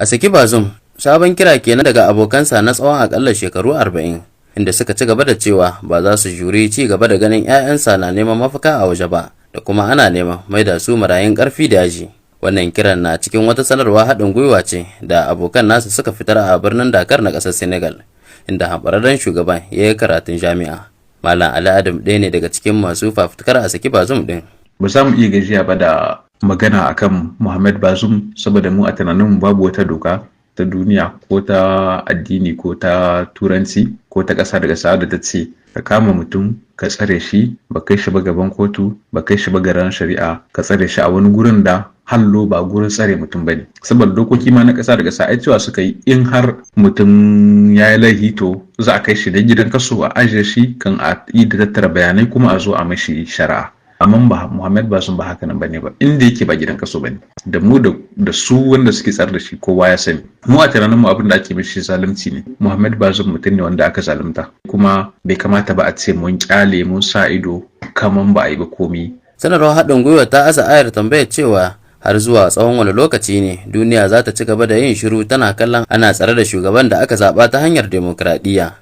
A saki Bazoum, sabon kira kenan daga abokansa na tsawon akalla shekaru 40, inda suka ci gaba da cewa ba za su juri ci gaba da ganin 'ya'yansa na neman mafaka a waje ba, da kuma ana neman mai da su marayun karfi da yaji. Wannan kiran na cikin wata sanarwa haɗin gwiwa ce da abokan nasu suka fitar a birnin Dakar na ƙasar Senegal, inda hambararren shugaban ya yi karatun jami'a. Malam Ali Adam ɗaya ne daga cikin masu fafutukar a saki Bazoum ɗin. Ba za mu iya gajiya ba da magana akan Muhammad Bazoum, saboda mu a tunaninmu babu wata doka ta duniya ko ta addini ko ta turanci ko ta ƙasa da ƙasa da ta ce ka kama mutum, ka tsare shi, ba kai shi ba gaban kotu, ba kai shi ba gaban shari'a, ka tsare shi a wani gurin da hallo ba gurin tsare mutum bane. Saboda dokoki ma na ƙasa da ƙasa ai cewa suka yi in har mutum ya yi laifi, to za a kai shi da gidan kaso a ajiye shi kan a yi da tattara bayanai, kuma a zo a mashi shari'a. Amma ba Muhammad Bazoum ba haka nan bane ba, inda yake ba gidan kaso bane. Da mu da su wanda suke tsare da shi, kowa ya sani. Mu a tunanin mu abin da ake mishi zalunci ne. Muhammad Bazoum mutum ne wanda aka zalunta, kuma bai kamata ba a ce mun kyale, mun sa ido kaman ba a yi ba komi. Sanarwar haɗin gwiwa ta aza ayar tambayar cewa har zuwa tsawon wani lokaci ne duniya za ta ci gaba da yin shiru tana kallon ana tsare da shugaban da aka zaɓa ta hanyar demokradiyya?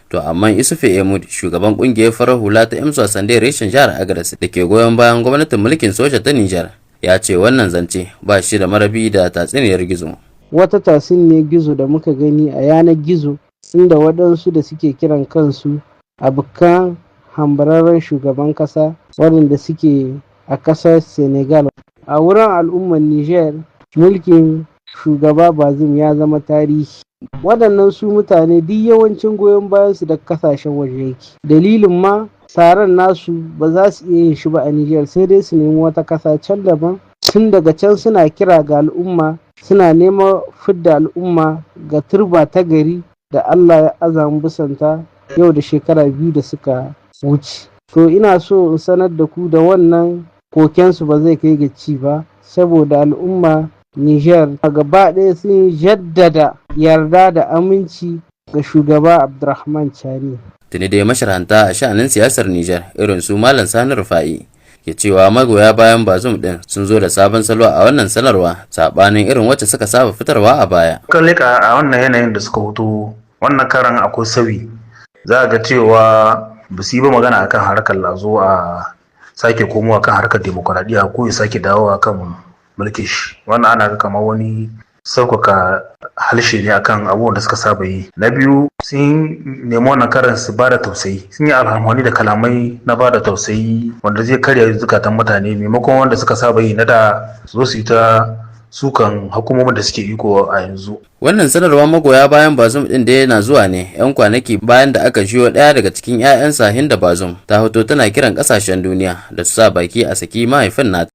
To amma Isufe Emud, shugaban kungiyar farar hula ta Emsu Sande reshen jihar Agadez da ke goyon bayan gwamnatin mulkin soja ta Nijar, ya ce wannan zance ba shi da marabi da tatsuniyar gizo. Wata tatsuniyar gizo da muka gani a yanar gizo, inda waɗansu da suke kiran kansu abokan hambararren shugaban ƙasa waɗanda suke a ƙasar Senegal. A wurin al'ummar Nijar, mulkin shugaba Bazoum ya zama tarihi. Waɗannan su mutane duk yawancin goyon bayansu da kasashen waje yake. Dalilin ma taron nasu ba za su iya yin shi ba a Nijar, sai dai su nemi wata ƙasa can daban. Tun daga can suna kira ga al'umma, suna neman fidda al'umma ga turba ta gari da Allah ya aza mu bisanta yau da shekara 2 da suka wuce. To ina so in sanar da ku da wannan kokensu ba zai kai ga ci ba, saboda al'umma Nijar a gaba ɗaya sun jaddada yarda da aminci ga shugaba Abdurrahman Chani. Tuni dai masharhanta a sha'anin siyasar Nijar irin su Malam Sani Rufa'i ke cewa magoya bayan Bazoum din sun zo da sabon salo a wannan sanarwa, sabanin irin wacce suka saba fitarwa a baya. Kan leka a wannan yanayin da suka fito wannan karan, akwai sauyi. Za ga cewa ba su yi ba magana akan harkar lazo a sake komowa kan harkar demokuraɗiyya ko ya sake dawowa kan mulkin shi. Wannan ana ga kamar wani sauƙaƙa halshe ne akan abubuwan da suka saba yi. Na biyu, sun nemi wannan karan su bada tausayi, sun yi alhamani da kalamai na bada tausayi wanda zai karya zukatan mutane, maimakon wanda suka saba yi na da su zo su yi ta sukan hukumomin da suke iko a yanzu. Wannan sanarwa magoya bayan Bazoum din da yana zuwa ne 'yan kwanaki bayan da aka jiyo ɗaya daga cikin 'ya'yansa, Hinda Bazoum, ta hoto tana kiran ƙasashen duniya da su sa baki a saki mahaifin nata.